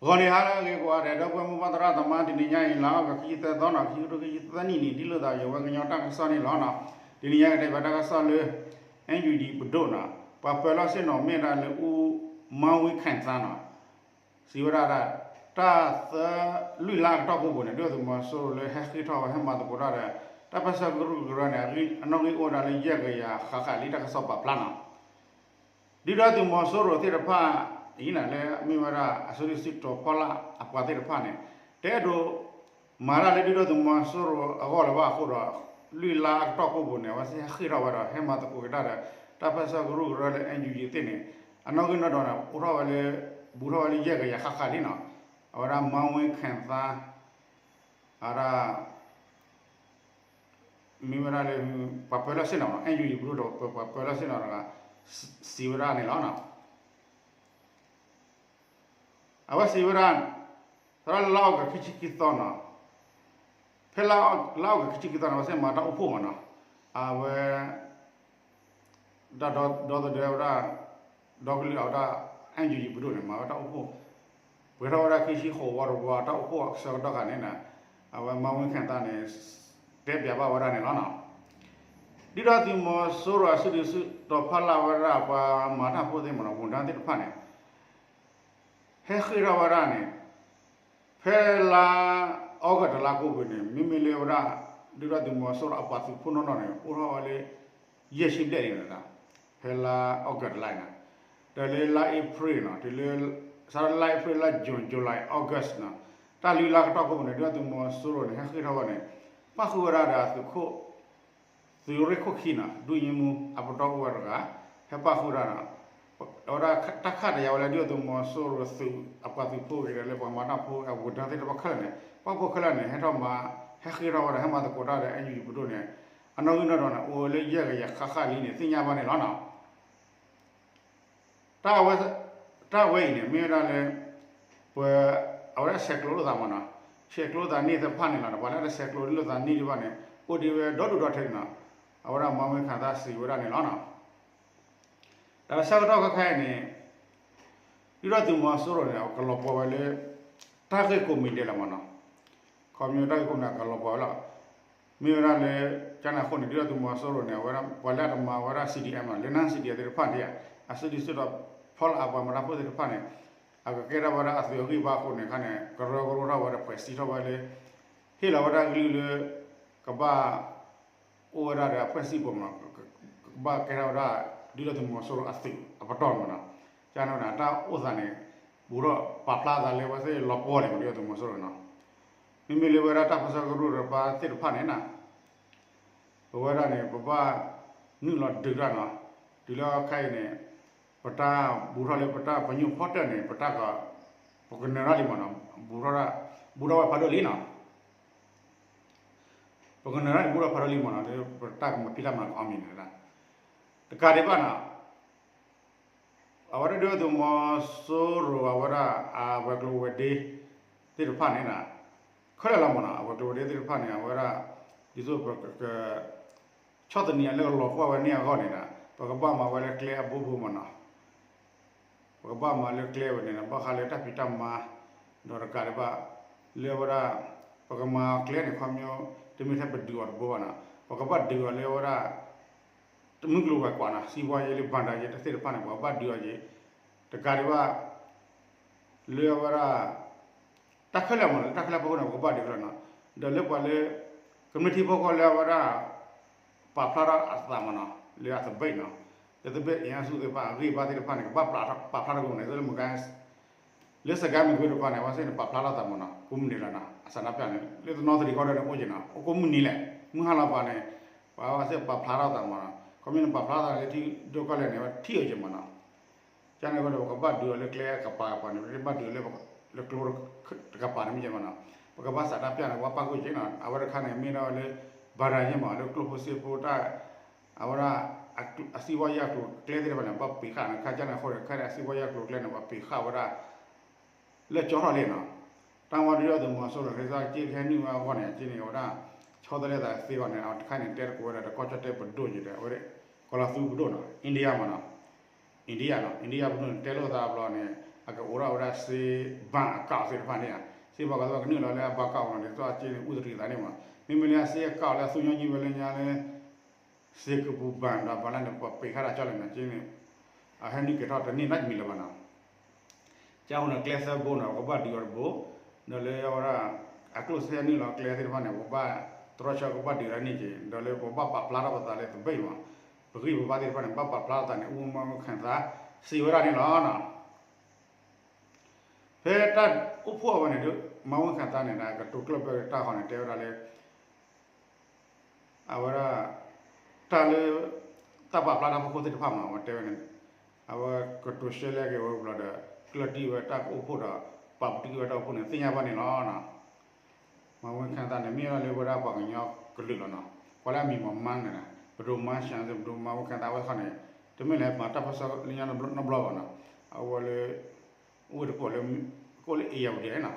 ဂီၤနံၤဟါလၢအဂ့ၤကိးဂၤဒဲး ဒီပုၢ်ဝဲၢ်မုၢ်ဘၣ်သရၣ်သမါ တနံၤညါအံၤ လါအီကူး ခံဆံသၢသီနီၤ ခံကထိခံဆံသၢနံၣ်န့ၣ် ဒ်လိာ်သးယဝဲကညီတၢ်ကစီၣ်န့ၣ်လီၤနီၤ. တနံၤညါကတဲဘၣ်တၢ်ကစီၣ်လၢ NUG ပဒိၣ်နီၤ ပှၤပၢၤလီၢ်ဆ့ၣ်နီၤမ့ၢ်ဒၣ်လၢအူ မါဝ့ခၣ်သါနီၤ စံးဝဲဒၣ်ဒၣ် တၢ်သၢလွံၢ်လါအကတီၢ်ကိးပူၤန့ၣ် ဒုၣ်ဒါသုးမီၤစိရိၤလၢဟဲဃ့ၢ်ထီၣ်ဝဲ ဟဲမၤသကိးတၢ်ဒီး တၢ်ပၢဆှၢကရူၢ်ကရၢန့ၣ် အနီၣ်ဂံၢ်အိၣ်ဝဲဒၣ်လၢယဲၢ်ကယၤဃၣ်ဃၣ်လံ တၢ်ကစီၣ်ပာ်ဖျါနီၤ. ဒုၣ်ဒါသုးမီၤစိရိၤသ့ၣ်တဖၣ်အံၤန့ၣ် လၢအမ့ၢ်ဝဲဒၣ်အစုဒုၣ်စုတီၤဖီလာ်အပှၤသ့ၣ်တဖၣ်န့ၣ် တအဲၣ်ဒိးမၤတၢ်လၢဒုၣ်ဒါသုးမီၤစိရိၤအဂီၢ်လၢၤဘၣ်အဃိဒီး လွံၢ်လါအကတီၢ်ကိးပူၤန့ၣ် အဝဲသ့ၣ်ဟဲဃ့ၢ်ထီၣ်ဝဲဒီး ဟဲမၤသကိးက့ၤတၢ်ဒီး တၢ်ပၢဆှၢကရူၢ်ကရၢလၢ NUG သ့ၣ်န့ၣ် အနီၣ်ဂံၢ်နီၣ်ဒွးန့ၣ် အိၣ်ထီၣ်ဝဲလၢ ဘူးထီၣ်ဝဲလၢယဲၢ်ကယၤဃၣ်ဃၣ်လံနီၤ. အဝဲဒၣ် မါဝ့ခၣ်သါ အဝဲဒၣ် မ့ၢ်ဝဲဒၣ်လၢ ပှၤပၢၤလီၢ်ဆ့ၣ်နီၤနီၤ NUG ပဒိၣ်ဒီး ပှၤပၢၤလီၢ်ဆ့ၣ်နီၤတဂၤ စံးဝဲဒၣ်န့ၣ်လီၤ. အဝဲစံးဝဲဒၣ် သရၣ်လၢလါအီကူးခံဆံခံသီနီၤ ဖဲလါအီကူးခံဆံခံသီန့ၣ် အဝဲသ့ၣ်မၤတၢ်အိၣ်ဖှိၣ်မးနီၤ အဝဲ ဒီသဒၢဝဲဒၣ် ဒီကလုာ်အဝဲဒၣ် NUG ပဒိၣ်န့ၣ် မၤဝဲတၢ်အိၣ်ဖှိၣ် ပှဲၤထီၣ်ဝဲဒၣ်ခံဆံဃိးဝီတဝီ တၢ်အိၣ်ဖှိၣ်အဆၢကတီၢ်ခါန့ၣ် အဝဲမါဝ့ခၣ်သါန့ၣ် တဲပၠးဘၣ်ဝဲဒၣ်န့ၣ်လီၤနီၤ. ဒုၣ်ဒါသုးမီၤစိရိၤအစုဒုၣ်စုတီၤဖီလာ်ဝဲဒၣ် ပှၤမၤတၢ်ဖိသ့ၣ်မးနီၤ ဝန်ထမ်းသ့ၣ်တဖၣ်န့ၣ် ဟဲဃ့ၢ်ထီၣ်ဝဲဒၣ်န့ၣ် ဖဲလါအီကူးတလါကိးပူၤန့ၣ် မ့မ့ၢ်လၢဝဲဒၣ် ဒုၣ်ဒါသုးမီၤစိရိၤအပှၤသုးဖိနီၢ်နီၢ်န့ၣ် အိၣ်ထီၣ်ဝဲလၢ ယဲၢ်ဆံဘျဲၣ်လံန့ၣ် ဖဲလါအီကူးတလါအံၤန့ၣ် ဒီးလၢလါအ့ဖြ့ၣ်နီၤ တုၤလၢ စးလၢလါအ့ဖြ့ၣ် လါ June July August နီၤ တၢ်လွံၢ်လါကတီၢ်ကိးပူၤန့ၣ် ဒုၣ်ဒါသုးမီၤစိရိၤန့ၣ် ဟဲဃ့ၢ်ထီၣ်ဝဲန့ၣ် ပၣ်ဃုာ်ဝဲဒၣ်ဒီးသုးခိၣ် သုးရ့ၣ်ခိၣ်ခံနီၤ ဒုညမူအပတီၢ်အိၣ်ဝဲတဂၤ ဟဲပၣ်ဃုာ်ဝဲဒၣ်နီၤ အဝဲဒၣ်တၢ်ခးတယၤဝဲလၢ ဒုၣ်ဒါသုးမီၤစိရိၤသုးအပှၤသုးဖိဂ့ၤဒီး လၢပှၤမၤတၢ်ဖိအဝုၢ်တၢ်သ့ၣ်တဖၣ်ခဲလၢာ်န့ၣ် ပၣ်ဖိခဲလၢာ်န့ၣ် ဟဲထီၣ်မၤ ဟဲဃ့ၢ်ထီၣ်ဝဲဒီး ဟဲမၤသကိးတၢ်ဒီး NUG ပဒိၣ်န့ၣ် အနီၣ်ဂံၢ်နီၣ်ဒွးန့ၣ် အိၣ်ဝဲလၢယဲၢ်ကယၤဃၣ်ဃၣ်လံန့ၣ် သ့ၣ်ညါဘၣ်န့ၣ်လီၤနီၤ. တၢ်ဝဲ တၢ်ဝဲအံၤန့ၣ် မ့ၢ်ဝဲဒၣ်လၢ ပှၤ အဝဲဒၣ်ဆဲးကျိးလိာ်သးမးနီၤ ဆဲးကျိးလိာ်သးန့ၢ်သ့ၣ်တဖၣ်န့ၣ်လီၤ. ပှၤလၢအတဆဲးကျိးလိာ်သးန့ၢ်ဒံးဘၣ်န့ၣ် အိၣ်ဒံးဝဲဒီဒူၣ်ဒီထၢန့ၣ်နီၤ အဝဲဒၣ်မါဝ့ခၣ်သါစံးဝဲဒၣ်န့ၣ်လီၤနီၤ. တၢ်ဆၢကတီၢ်ခဲခါအံၤန့ၣ် ဒုၣ်ဒါသုးမီၤစိရိၤန့ၣ် အကလီၤပှီၢ်ဝဲလၢ တၢ်ဂ့ၢ်ကိးမံၤဒဲးလီၤမးနီၤ ခီဖျိတၢ်ဂ့ၢ်ကိးမံၤဒဲးကလီၤပှီၢ်ဝဲလီၤ. မ့ၢ်ဝဲဒၣ်လၢ ကန့ၣ်အဃိန့ၣ် ဒုၣ်ဒါသုးမီၤစိရိၤန့ၣ် အဝဲဒၣ် ပှၤလၢအတမၤဝဲဒၣ် CDM နီၤ လၢ non-CDM သ့ၣ်တဖၣ်န့ၣ် အစုဒုၣ်စုတီၤဖီလာ်အပှၤမၤတၢ်ဖိသ့ၣ်တဖၣ်န့ၣ် အကကဲထီၣ်ဝဲဒၣ်အသုးအဂံၢ်ဘါအဃိန့ၣ် ခါန့ၣ် ကရၢကရိထီၣ်ဝဲဒီး ဖှဲးစံးထီၣ်ဝဲလၢ ဟ့ၣ်လီၤဝဲဒၣ်ကလုၢ်လၢ ကဘၣ် အိၣ်ဝဲဒၣ်ဒီးအဖှဲၣ်စံၣ်ပူၤမးနီၤ ကဘၣ်ကဲထီၣ်ဝဲဒၣ် ဒုၣ်ဒါသုးမီၤစိရိၤအသုးအပတီၢ်မးနီၤ. ကန့ၣ်ဝဲဒၣ် တၢ်အိၣ်သးန့ၣ် ဘူးထီၣ်ပာ်ဖျါသးလၢအဝဲသ့ၣ်လီၤပှီၢ်န့ၣ် ဒုၣ်ဒါသုးမီၤစိရိၤနီၤ. မ့မ့ၢ်လၢဝဲဒၣ်တၢ်ပၢဆှၢကရူၢ်ကရၢပှၤသ့ၣ်တဖၣ်န့ၣ်နီၤ ပဝဲဒၣ်န့ၣ် ပဘၣ်နုာ်လီၤဒုးတၢ်နီၤ. တုၤလၢခဲအံၤန့ၣ် ပတၢ်ဘူးထီၣ်လၢပတၢ်ပညိၣ်ဖီတၢၢ်န့ၣ် ပတၢ်က ပကနၢၤထီၣ်လံမးနီၤ. ဘူးထီၣ် ဘူးထီၣ်ဝဲဖးဒိၣ်လံနီၤ. ပကနၢၤထီၣ်န့ၣ် ဘူးထီၣ်ဖးဒိၣ်လံမးနီၤ လၢပတၢ်ကမၤဖံးတၢ်မၤကီမံၤန့ၣ် တကးဒံးဘၣ်နီၤ အဝဲဒၣ်ဒုၣ်ဒါသုးမီၤစိရိၤ အဝဲဒၣ်အဝဲၤကျိၤဝဲၤဒ့သ့ၣ်တဖၣ်န့ၣ်နီၤ ခဲလၢာ်လီၤမးနီၤ အဝဲၤကျိၤဝဲၤဒ့သ့ၣ်တဖၣ်န့ၣ် အဝဲဒၣ် ဒ်သိးပက ဆီၣ်သနံးအီၤလၢကလီၤပှီၢ်ဝဲန့ၢ်အဂီၢ်န့ၣ်ဒီး ပကဘၣ်မၤဝဲလၢကျဲအဘိဘိမးနီၤ ပကဘၣ်မၤလၢကျဲဝဲန့ၣ်ဒီး ဘၣ်ဃးလၢတၢ်ဖံးတၢ်မၤ ဒီးတကးဒံးဘၣ် လၢအဝဲဒၣ် ပကမၤကျဲန့ၣ် ခီပညီ တမ့ၢ်ထဲပဒုးအီၤတဘိဘၣ်နီၤ ပကဘၣ်ဒုးအီၤလၢအဝဲဒၣ် တမုၢ်ကျိၤဝဲၤကွာ်နီၤ စံးဝါယဲလၢဘၣ်ဒါယဲတသ့ၣ်တဖၣ်န့ၣ် ပကဘၣ်ဒုးအီၤက့ၤ တကးဒံးဘၣ် လၢအဝဲဒၣ် တၢ်ခဲလၢာ်မးနီၤ လၢတၢ်ခဲလၢာ်ဖီခိၣ်န့ၣ် ပကဘၣ်ဒုးခဲလၢာ်နီၤ ဒီးလၢပှၤလၢ ကမျၢၢ်ထံဖိကီၢ်ဖိလၢအဝဲဒၣ် ပာ်ဖျါထီၣ်အသးမးနီၤ လၢအသဘ့ၣ်နီၤ လၢသဘ့ၣ်အင်အားစုသ့ၣ်တဖၣ် အဂံၢ်ဘါသ့ၣ်တဖၣ်န့ၣ် ကဘၣ်ပာ်ဖျါထီၣ်က့ၤမးနီၤ လၢမုၢ်ဂၤ လၢစကဲမုၢ်ကွ့တဖၣ်န့ၣ် အဝဲသ့ၣ်န့ၣ် ပာ်ဖျါထီၣ်သးမးနီၤ ကိးမုၢ်နံၤလီၤနီၤ အစးနါပျၢ်န့ၣ် လၢတနီသရံၣ်ကီၢ်ဒၢန့ၣ် အိၣ်က့ၤနီၤ အိၣ်ကိးမုၢ်နံၤလဲၣ် မုၢ်ဟါလီၤပှၤန့ၣ် ပှၤအဝဲသ့ၣ်ပာ်ဖျါထီၣ်သးမးနီၤ ခီမ့ၢ်န့ၣ် ပာ်ဖျါထီၣ်သးလၢထံဒိၣ်ကီၢ်လဲၢ်န့ၣ် ထံၣ်အီၤက့ၤမးနီၤ ကန့ၣ်အဃိဒီး ပကဘၣ်ဒုးအီၤလၢကျဲကပၤကပၤန့ၣ် ပဘၣ်ဒုးအီၤလၢ လၢကျိတကပၤန့ၣ်မ့ၢ်က့ၤမးနီၤ ပကဘၣ်စးတၢ်ပျၢ်န့ၣ် ပဘၣ်ပာ်ကွံာ်က့ၤနီၤ အဝဲတခါန့ၣ် မ့ၢ်ဒၣ်ဝဲလၢ ဘၣ်ဒါယဲၢ်မး လၢကျိၣ်ဖိစ့ဖိတၢ် အဝဲဒၣ် အစံးဝါယၢ်ကျိၤကျဲသ့ၣ်တဖၣ်န့ၣ် ဘၣ်ပံးဃာ်န့ၣ် ခါကန့ၣ်အဃိဒီး ခဲအံၤအစံးဝါယၢ်ကျိၤကျဲန့ၣ် ပှၤပံးဃာ်ဝဲဒၣ် လၢကၠီထီၣ်လံနီၤ တၢ်ဝဲဒုၣ်ဒါသုးမီၤစိရိၤ ဟဲစ့ၢ်ကီးဟဲနုာ်ဝဲအဂီၢ်န့ၣ် က့န့ၣ် အဝဲဒၣ် ဆီတလဲသးသ့အဂီၢ်န့ၣ် အတခါန့ၣ် တဲသကိးဝဲဒၣ်ဒီးကီၢ်ကၠီၣ်တဲၣ်ပဒိၣ်က့ၤဒီး အဝဲဒၣ် ကီၤလီၤသူပဒိၣ်နီၤ India မးနီၤ India နီၤ India ပဒိၣ်န့ၣ် တဲလိာ်သးဘျီန့ၣ် အကအိးထီၣ်ဝဲဒၣ်စ့ဘၣ်အကးသ့ၣ်တဖၣ်န့ၣ်ဧါ, စ့ဘၣ်ကးသ့ၣ်တဖၣ်ကနုာ်လီၤလၢအဘၣ်ကးအီၤန့ၣ် ဒ်သိးအစ့န့ၣ် အူသရံးသးန့ၣ်မး, မ့မ့ၢ်လၢအစ့အကးအီၤလၢအသူညီနုၢ်ဝဲလၢညါလၢ စ့ကပူၤဘၣ်ဒီးဘၣ်လၢန့ၣ် ပှၤပ့ၤဃာ်တၢ်ကၠီလၢန့ၣ်က့န့ၣ် အဟဲနုာ်ကဲၤထီၣ်တန့ၢ်နီတမံၤလၢၤဘၣ်နီၤ. ကၠိန့ၣ် ကျဲသၢဘိန့ၣ် ကဘၣ်ဒုးအီၤတဘိ, ဒီးလၢဝဲဒၣ် အကျိၣ်စ့နုာ်လီၤကျဲသ့ၣ်တဖၣ်န့ၣ် ပဘၣ်တြီဆၢကဘၣ်ဒုးတၢ်န့ၢ်က့ၤ, ဒီးလၢပဘၣ်ပာ်ဖျါထီၣ်ပသးလၢတဘ့ၣ်မး, ပဂံၢ်ပဘါသ့ၣ်တဖၣ်န့ၣ် ဘၣ်ပာ်ဖျါထီၣ်သးန့ၣ် အိၣ်မူမၤဝဲခၣ်သး စံးဝဲဒၣ်န့ၣ်လီၤနီၤ. ဖဲတၢ်အိၣ်ဖှိၣ်အဝဲန့ၣ် မၤဝဲခၣ်သးန့ၣ်ဒီး ကတိၤကျၢၢ်ဘၢတၢ်ဃီန့ၣ် တဲဝဲဒၣ်လၢ အဝဲဒၣ် တၢ်လၢ တၢ်ပာ်ဖျါတၢ်ဖီခိၣ်သ့ၣ်တဖၣ်မး အဝဲတဲဝဲန့ၣ် အဝဲကတိၤရှဲလဲက့ၤဝဲဘျီဒီး ကျၢၢ်တံၢ်ဝဲတၢ်ကအိၣ်ဖှိၣ်ဒီး ပာ်ပတုာ်ဝဲတၢ်အိၣ်ဖှိၣ်န့ၣ် သ့ၣ်ညါဘၣ်န့ၣ်လီၤ. မၤဝဲခၣ်သးန့ၣ် မ့ၢ်ဝဲဒၣ်လၢပဝဲဒၣ်ပှၤကညီကလုာ်လီၤနီၤ, ကွၢ်လၢအမံၤမးမါန့ၣ် ပဒိၣ်မါရှၣ် ပဒိၣ်မါဝဲခၣ်သးဝဲခီန့ၣ် တမ့ၢ်လၢမၤတၢ်ပၢၢ်ဆၢလၢညါနီတဘျီဘၣ်နီၤ, အဝဲလၢ အိၣ်ဝဲတကိးလၢ ကအိၣ်လၢ အ့ၣ်ယၣ်ဝတံၤ နီၤ,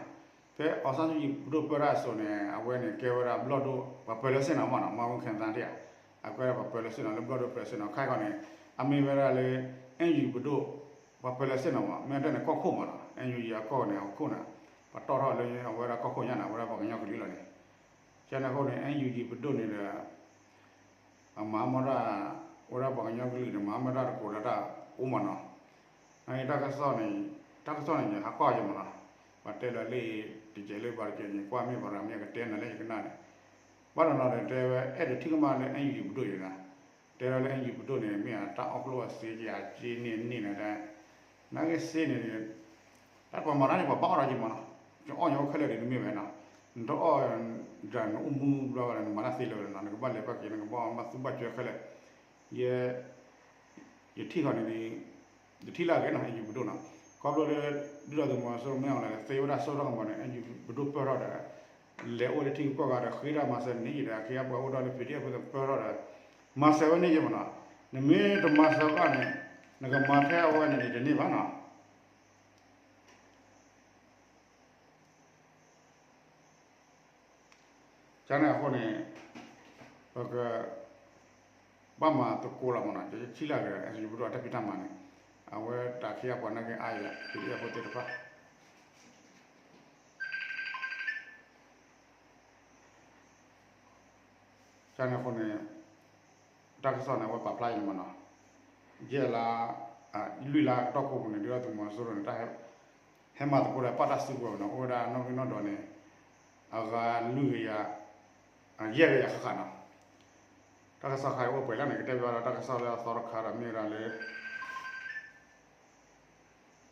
ဖဲအီၣ်ဆၣ်စုကြည် ပဒိၣ်ပၢတၢ်အစိၤန့ၣ် အဝဲန့ၣ်ကဲဝဲဒၣ်ဘျီၣ်ဒိၣ် ပှၤပၢၤလၢစ့ၣ်နီၤမးနီၤ, မၤဝဲခၣ်သးတ့ၢ်ဧါ, အကဲဝဲဒၣ်ပှၤပၢၤလၢစ့ၣ်နီၤ လၢဘျီၣ်ဒိၣ်ပၢၤလၢစ့ၣ်နီၤ ခါခီန့ၣ် အမ့ၢ်ဝဲဒၣ်လၢ အၣ်ယူၣ်ပဒိၣ် ပှၤပၢၤလၢစ့ၣ်နီၤမး မ့ၢ်တဲန့ၣ်ကီၢ်ခိၣ်မးနီၤ, အၣ်ယူၣ်အကီၢ်န့ၣ် အခိၣ်န့ၣ် ပှၤတီၣ်ထီၣ်လၢအဝဲဒၣ်ကီၢ်ခိၣ်ညါန့ၣ် အဝဲဒၣ်ပှၤကညီကလုာ်လီၤန့ၣ်, ကန့ၣ်အဃိန့ၣ် အၣ်ယူၣ်ပဒိၣ်န့ၣ်ဒီး အမၤမီၢ်တၢ် ဝဲဒၣ်ပှၤကညီကလုာ်န့ၣ် မၤမီၢ်တၢ်တကိးဒီးတၢ်အိၣ်မးနီၤ, နတၢ်ကစီၣ်န့ၣ် တၢ်ကစီၣ်န့ၣ် ယဟးကွၢ်ယမးနီၤ, ပှၤတဲလၢလၢ တကဲးလၢပှၤတကဲးန့ၣ် ကွၢ်မ့ၢ်ပှၤရၤမ့ၢ်ကတဲနၤလၢယကနၣ်န့ၣ်, ဘၣ်တနီၤဒီးတဲဝဲ အဲၣ်ဒိးထံၣ်ကမၣ်လၢ အၣ်ယူၣ်ပဒိၣ်ယၤနီၤ, တဲလၢ အၣ်ယူၣ်ပဒိၣ်န့ၣ် မ့ၢ်အတၢ်အီၣ်ကျိၣ်အစ့က့ၤအစ့န့ၣ်န့ၣ်နၤဒၣ်, နာ်က့စ့န့ၣ် တၢ်ပှၤမၤတၢ်န့ၣ် ပှၤဘၣ်အီၣ်ဒီးက့ၤမးနီၤ, ကအိၣ်ညီအိၣ်ခဲလၢာ်ဒ်တမ့ၢ်ဝဲနီၤ, နတအီၣ်ဒီးနအိၣ်မူဘျီဘၣ်ဒီး နမၤတၢ်သ့လၢာ်ဝဲနီၤ, နကဘၣ်လဲၤဘၣ်က့ၤ နကဘၣ်ဘၣ်သူဘၣ်ကၢခဲလၢာ်, ယ ယထံၣ်ဃီန့ၣ် တထံၣ်လၢအဂ့ၤနီၤ အၣ်ယူၣ်ပဒိၣ်နီၤ, ခီဖျိလၢ ဒုၣ်ဒါသုးမီၤစိရိၤမ့ၢ်အီၤလၢ သ့ဝဲဒၣ်စိထီၣ်ကမီၤန့ၣ် အၣ်ယူၣ်ပဒိၣ်ပၢၢ်ထီၣ်ဒီး လဲၤအိၣ်လၢထံဂုၤကီၢ်ဂၤဒီး ဃ့တၢ်မၤစၢၤန့ၢ်ယံၤဒီး အခ့အပှၤအိၣ်ဒီးလၢ ပီၣ်ဒံၣ်အဲၣ် ဖိသ့ၣ်ပၢၢ်ထီၣ်ဒီး မၤစၢၤဝဲန့ၢ်ယံၤမးနီၤ, နမ့ၢ်တမၤစၢၤဘၣ်န့ၣ် နကမၤထဲအဝဲန့ၣ်န့ၣ်တန့ၢ်ဘၣ်နီၤ. ကန့ၣ်အဃိန့ၣ် ပက ဘၣ်မၤသကိးလီၤမးနီၤ, ယထံၣ်လၢအဂ့ၤ အၣ်ယူၣ်ပဒိၣ်အတၢ်ဖံးတၢ်မၤန့ၣ် အဝဲတၢ်ခ့အပှၤနာ်က့အါအံၤလီၤ ပီၣ်ဒံၣ်အဲၣ် ဖိသ့ၣ်တဖၣ် ကန့ၣ်အဃိန့ၣ် တၢ်ကစီၣ်န့ၣ် အဝဲပာ်ဖျါအံၤန့ၣ်မးနီၤ, ယဲၢ်လါ လွံၢ်လါကတီၢ်ကိးပူၤန့ၣ် ဒုၣ်ဒါသုးမီၤစိရိၤန့ၣ် တၢ်ဟဲမၤသကိးဒီးပာ်တၢ်စုကဝဲၤမးနီၤ, အိၣ်ဝဲဒၣ်နီၣ်ဂံၢ်နီၣ်ဒွးန့ၣ် အဂၤလွံၢ်ကယၤ ယဲၢ်ကယၤဃၣ်ဃၣ်နီၤ. တၢ်ကစီၣ်ခါအံၤအိၣ်ပှဲၤလၢန့ၣ် ကတဲဘၣ်ဒီးတၢ်ကစီၣ်လၢအ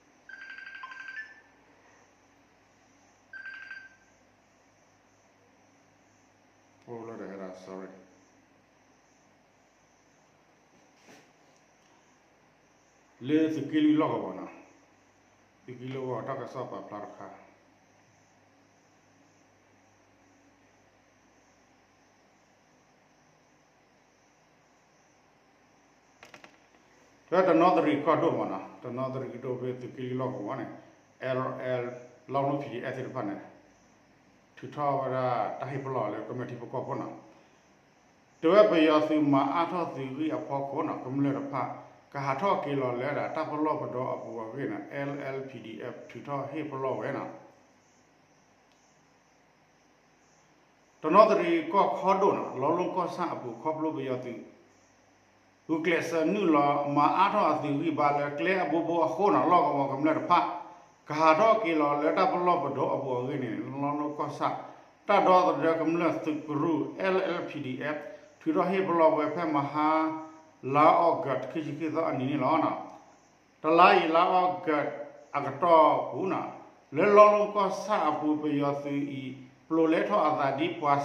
သီတခါဒီးမ့ၢ်ဝဲဒၣ်လၢ အိၣ်လၢဒီးဟဲဒၣ် sorry လၢသုးက့လွံၢ်လီၢ်ကဝီၤနီၤ, သုးက့လွံၢ်လီၢ်ကဝီၤတၢ်ကစီၣ်ပာ်ဖျါတခါ ဖဲတနီသရံၣ်ကီၢ်ဒိၣ်မးနီၤ, တနီသရံၣ်ကီၢ်ဒိၣ်မးနီၤ, တနီသရံၣ်ကီၢ်ဒိၣ်ဖဲသုးက့လွံၢ်လီၢ်ကဝီၤန့ၣ် အဲလ်လီၢ် ပီၣ်ဒံၣ်အဲၣ် သ့ၣ်တဖၣ်န့ၣ် ထုးထီၣ်ဝဲဒၣ်တၢ်ဟ့ၣ်ပလီၢ်လၢကမျၢၢ်ထံဖိကီၢ်ဖိနီၤ. တဝဲပယီၤသုးမၤအါထီၣ်သုးဂံၢ်အဖီခိၣ်နီၤ ကမျၢၢ်တဖၣ် ကဟးထီၣ်က့ၤလီၤလၢဒၣ်တၢ်ပလီၢ်ပဒီအပူၤအဂ့ၢ်န့ၣ် အဲလ်လီၢ် ပီၣ်ဒံၣ်အဲၣ် ထုးထီၣ်ဟ့ၣ်ပလီၢ်ဝဲနီၤ. တနီသရံၣ်ကီၢ်ခီဒိၣ်နီၤ လီလိကီၢ်ဆၣ်အပူၤခီဖျိပယီၤသုး ဂုာ်ကျဲးစၢးနုာ်လီၤမၤအါထီၣ်အသုးဂံၢ်ဘါလၢကျဲအဘိဘိအဃိနီၤ လီၢ်ကဝီၤကမျၢၢ်တဖၣ် ကဟးထီၣ်က့ၤလီၤလၢတၢ်ပလီၢ်ပဒီအပူၤအဂ့ၢ်န့ၣ် လီလိကီၢ်ဆၣ် တၢ်ဒီသဒၢကမျၢၢ်သုးကရူၢ် အဲလ်လီၢ် ပီၣ်ဒံၣ်အဲၣ် ထုးထီၣ်ဟ့ၣ်ပလီၢ်ဝဲဖဲမဟါ လါအီကူး ခံဆံခံသီအနံၤန့ၣ်လီၤ. တလါအံၤလါအီကူးအကတီၢ်ပူၤနီၤ လၢလီလိကီၢ်ဆၣ်အပူၤပယီၤသုးအံၤ ပျိးလဲထီၣ်အသးဒ် ပှၤ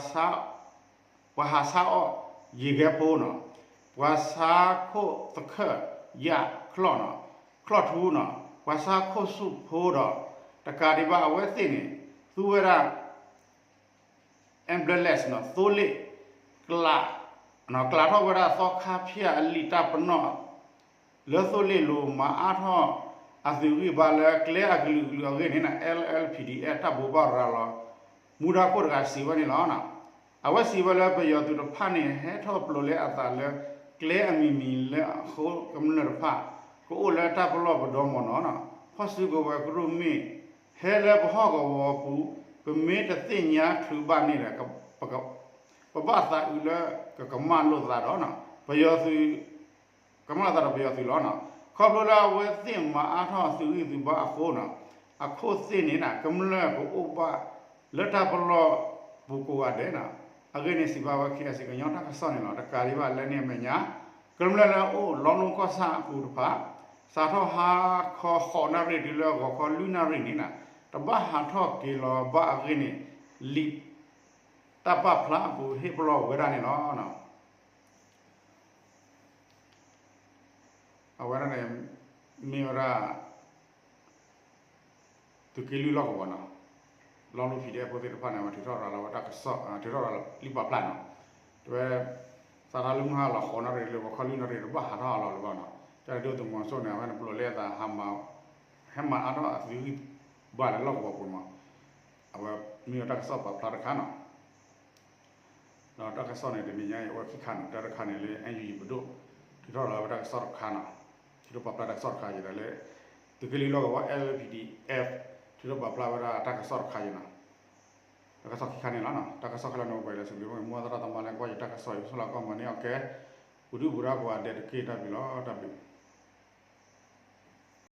ဟးဆါအီၣ်ယံၤဂဲၤဖိနီၤ ပှၤဆါခိၣ်သခၢၣ်ယၣ်ချီၣ်နီၤ ချီၣ်ထူနီၤ ပှၤဆါခိၣ်ဆူၣ်ဖိဒီး တကးဒံးဘၣ်အဝဲသ့ၣ်န့ၣ် သူဝဲဒၣ် ambulance နီၤ သိလ့ၣ် ကျး ကျးထီၣ်ဝဲဒၣ်သီခါဖၠၣ်အလံာ်တၢ်ပနီၣ် လၢသိလ့ၣ်လိၤ မၤအါထီၣ်အသုးဂံၢ်ဘါလၢကျဲအကလုာ်ကလုာ်အဂ့ၢ်န့ၣ် အဲလ်လီၢ် ပီၣ်ဒံၣ်အဲၣ် တၢ်ဘိးဘၣ်ရၤလီၤ မူဒါခိၣ်တဂၤစံးဝဲန့ၣ်လီၤ. အဝဲစံးဝဲလၢပယီၤသုးတဖၣ်န့ၣ် ဟဲထီၣ်ပျိးလဲအသးလၢကျဲအမံၤမံၤလၢအဃိကမျၢၢ်တဖၣ် ကအိၣ်လၢတၢ်ပလီၢ်ပဒီမ့ၢ်နီၤနီၤ ဖီၣ်စုကဝဲၤကရူၢ်မ့ၣ် ဟဲလၢပဟီၣ်ကဝီၤပူၤ ပမ့ၢ်တသ့ၣ်ညါချုးဘၣ်န့ၣ်ဒီး ပဘၣ်သးအုးလၢကကမၣ်လိာ်သးဒီး ပယီၤသုး ကမၣ်လိာ်သးဒီးပယီၤသုးလီၤ. ခီဖျိလၢအဝဲသ့ၣ်မၤအါထီၣ်သုးဂံၢ်သုးဘါအဃိန့ၣ် အခိၣ်သ့ၣ်န့ၣ် ကမျၢၢ်ကအိၣ်ဘၣ်လၢတၢ်ပလီၢ်ပူၤကိးဂၤဒဲးန့ၣ် အဂ့ၢ်န့ၣ်စံးဘၣ်ဝဲ ခ့အစံး ကညီတၢ်ကစီၣ်န့ၣ်လီၤ. တကးဒံးဘၣ်လၢန့ၣ်အမဲာ်ညါ ကမျၢၢ်လၢအအိၣ်လီလိကီၢ်ဆၣ်အပူၤတဖၣ် စးထီၣ်ဟါခီဃိးနၣ်ရံၣ်တုၤလၢဂီၤခီလွံၢ်နၣ်ရံၣ်န့ၣ် တဘၣ်ဟးထီၣ်က့ၤလီၤဘၣ်အဂ့ၢ်န့ၣ် လံာ်တၢ်ပာ်ဖျါအပူၤဟ့ၣ်ပလီၢ်ဝဲဒၣ်န့ၣ်လီၤ. အဝဲဒၣ်န့ၣ် မ့ၢ်ဝဲဒၣ် သုးက့လွံၢ်လီၢ်ကဝီၤန့ၣ် လီလိ ပီၣ်ဒဲး ဖိသ့ၣ်တဖၣ်န့ၣ် အဝဲထုးထီၣ်ရၤလီၤဝဲတၢ်ကစီၣ် ထုးထီၣ်ရၤလီၤလံာ်ပာ်ဖျါန့ၣ် တဲဝဲ စးထီၣ်လၢမုၢ်ဟါလီၤဃိးနၣ်ရံၣ်လၢဂီၤခီလွံၢ်နၣ်ရံၣ် တဘၣ်ဟးထီၣ်အလီၢ်လၢၤဘၣ်န့ၣ် တၢ်ဒုၣ်ဒါသုးမီၤစိရိၤန့ၣ် အဝဲန့ၣ်ပျိးလၢအသး ဟဲမၤအါထီၣ်အသုးဂံၢ်ဘါလၢလီၢ်ကဝီၤပူၤန့ၣ် အဝဲမ့ၢ်ဝဲတၢ်ကစီၣ်ပာ်ဖျါတခါန့ၣ် ဒီးတၢ်ကစီၣ်န့ၣ် တနံၤညါအံၤ အဝဲခံခါန့ၣ် တၢ်တခါန့ၣ်လၢ NUG ပဒိၣ် ထုးထီၣ်ရၤလီၤဝဲတၢ်ကစီၣ်တခါန့ၣ် ထုးထီၣ်ပာ်ဖျါတၢ်ကစီၣ်တခါအံၤဒီးလၢ သုးက့လွံၢ်လီၢ်ကဝီၤ L P D F ထုးထီၣ်ပာ်ဖျါဝဲဒၣ်တၢ်ကစီၣ်တခါအံၤန့ၣ် တၢ်ကစီၣ်ခံခါန့ၣ်လီၤ. တၢ်ကစီၣ်ခဲလၢာ်န့ၣ် ပှဲၤလၢစံးဘျုးမုၢ်သရၣ်သမါလၢကွၢ်ယတၢ်ကစီၣ်အံၤ ပဆိၣ်လၢကီၢ်မၤန့ၢ်အီၣ်ကဲ ပူၤဒုၣ်ပူၤဒါကိးဂၤဒဲးတက့ၢ်. တၢ်ဘျုးလီၤ. တၢ်ဘျုး